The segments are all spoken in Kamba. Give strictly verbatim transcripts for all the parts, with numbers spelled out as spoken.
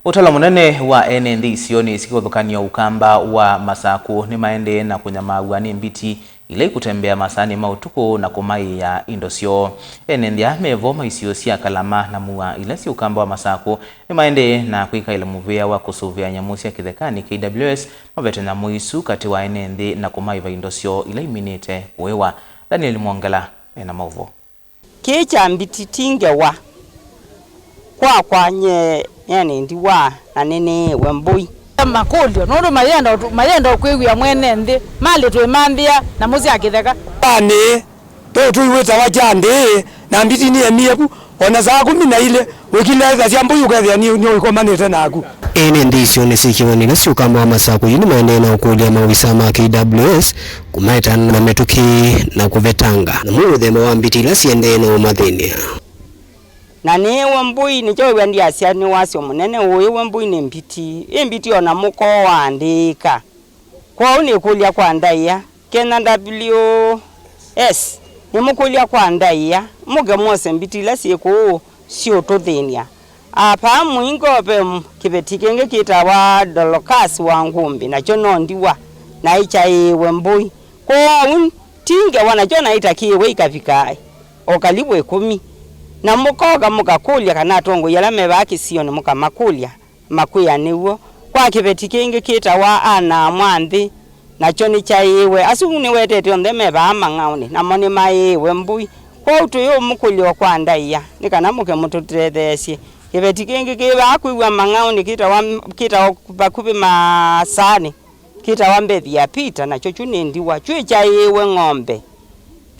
Ũtalo mũnene wa ene nthĩ isionĩ syĩ kĩvathũkany'o Ũkamba wa Masakũ nĩmaendee na kũnyamaaw'a nĩ mbiti ila ikũtembea masaanĩ ma ũtukũ na kũmaĩĩa indo syoo. Ene nthĩ aa me vo ma isio sya Kalama na Mua ila syĩ Ũkamba wa Masakũ nĩmaendee na kwĩkaĩla mũvĩa wa kũsũvĩa nyamũ sya kĩthekanĩ, K W S, mavete nyamũ isu katĩ wa ene nthĩ na kũmaĩva indo syoo ila iminĩte kũĩwa. Daniel Mwongela ena maũvoo. Kĩĩ kya mbiti ti ngewa kwakwa nyie nĩnĩndiwa na nĩnĩĩwe mbũi. Makũlyo, nũndũ mayenda ũtu-, mayenda ũkwĩw'a mwene nthĩ, malĩ twĩmanthĩa nyamũ sya kĩtheka. Anĩ, tũtũi wĩtawa kya ndĩĩ, na mbiti nĩemie vu, o na saa kũmi na ilĩ, wĩkĩlĩthasya mbũi ũkethĩa nĩ, nĩũikomanĩte naku. Ene nthĩ isionĩ syĩ kĩw'ũnĩ ila syĩ Ũkamba wa Masakũ yu nĩmaendee na ũkũlya maovisa ma K W S kũmaeta na mĩtũkĩ na kũvetanga nyamũ mũthemba wa mbiti ila siendee na ũmathĩny'a. Na nĩĩwe mbũi, nĩkyo wĩw'a ndyasya nĩ wasyo mũnene ũĩwe mbũi nĩ mbiti. Ĩ mbiti o na mũkoo waandĩĩka. Kwoou nĩkũlya kwa ndaĩa, Kenya W S, nĩmũkũlya kwa ndaĩa, mũke mwose mbiti ila syĩ kũũ syĩũtũthĩny'a. Apa mũingo ve m-, kĩveti kĩngĩ kĩtawa Dolokas wa Ngũmbĩ, nakyo no ndiwa, na ĩkyaĩĩwe mbũi. Kwoou ti ngewa, nakyo naĩ ta kĩĩwe ikavika o kalivu ĩkũmi. Na mũkoka mũkakũlya kana atongoi ala me vaa kĩsionĩ mũkamakũlya, makwĩa nĩw'o. Kwa kĩveti kĩngĩ kĩtawa Ana-a-mwa-nthĩ, nakyo nĩkyaĩĩwe. Asu nĩwetete onthe me vaa Mang'aũnĩ, namo nĩmaĩĩwe mbũi. Kwoou tũyĩũmũkũlya o kwa ndaĩa, nĩ kana mũke mũtũtetheesye. Kĩveti kĩngĩ kĩ vaa kwĩw'a Mang'aũnĩ kĩtawa, kĩtawa vakuvĩ Masaanĩ, kĩtawa Mbethi ya Peter, nakyo kyu nĩ ndiwa. Kyu ĩkyaĩĩwe ng'ombe.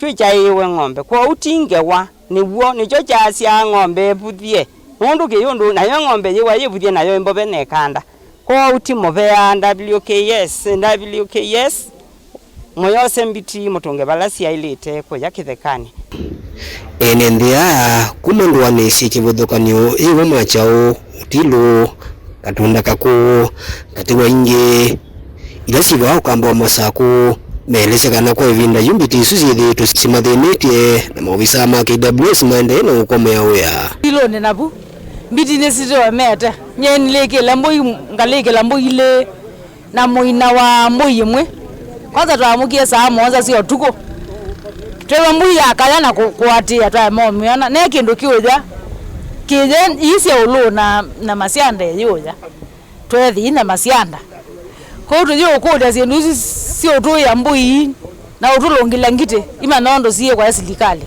Kyu ĩkyaĩĩwe ng'ombe. Kwoou ti ngewa. Nĩw'o, nĩkyo kyaasyaa ng'ombe ĩvuthye, nũndũ kĩyũndũ nayo ng'ombe yĩwa yĩvuthye nayo ĩmbove na ĩkanda. Kwoou ti mũvea. W K S, W K S, mũyose mbiti mũtũnge vala syaĩlĩte kũya kĩthekanĩ. Ene nthĩ aa kuma ndũanĩ syĩ kĩvathũkany'o ĩvo ma kyaũ, ũtilũ, katũnda kakũũ, katĩ wa ingĩ ila syĩ vaa Ũkamba wa Masakũ, meelesya kana kwa ĩvinda yu mbiti isu syĩthĩĩtwe simathĩnĩtye, na maovisa ma K W S maendee na ũkomea wĩa. Ilũnĩ navu, mbiti nĩsitũemete. Nyie nĩlĩkĩle mbũi, ngalĩkĩla mbũi ilĩ, na mũina wa mbũi ĩmwe. Kwanza twaamũkie saa mũonza sya ũtukũ. Twĩw'a mbũi yakaya na kũ-, kũatĩĩa twaema ũmyona. Ne kĩndũ kĩũya. Kĩye ii sya ũlũũ na, na masyanda ĩyũya. Tweethĩi na masyanda. Kwoou tũyĩũkũlya syĩndũ isu syĩũtũĩa mbũi na ũtũlũngĩlya ngitĩ imanya ũndũ syĩkwa silikalĩ.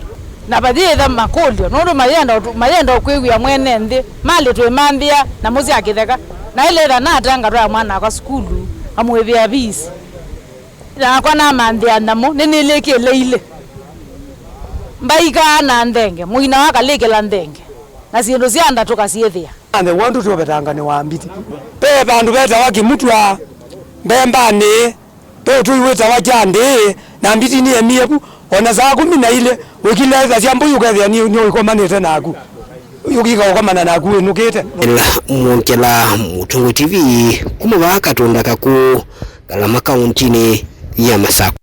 Na vayĩtha makũlyo, nũndũ mayenda ũtũ-, mayenda ũkwĩw'ĩa mwene nthĩ, malĩ twĩmanthĩa nyamũ sya kĩtheka. Na ĩletha natanga twa mwana-akwa sukulu, amũĩvĩa visi. Nakwa namanthĩa nyamũ, nĩnĩlĩkĩle ilĩ. Mbaikaa na nthenge, mũina wakalĩkĩla nthenge, na syĩndũ sya nda tũkasyĩthĩa. Anthe wondu tũvetanga nĩ wa mbiti. Ve vandũ vetawa Kĩmutwa, Mbembanĩ, ve ũtũi wĩtawa kya ndĩĩ, na mbiti nĩemie vu, o na saa kũmi na ilĩ, wĩkĩlĩthasya mbũi ũkethĩa nĩ, nĩũikomanĩte naku. Ũkĩka ũkomana naku wĩnũkĩte. Ela Mwongela, Mũtũngũ T V, kuma vaa Katũnda Kakũũ, Kalama kauntinĩ ya Masakũ.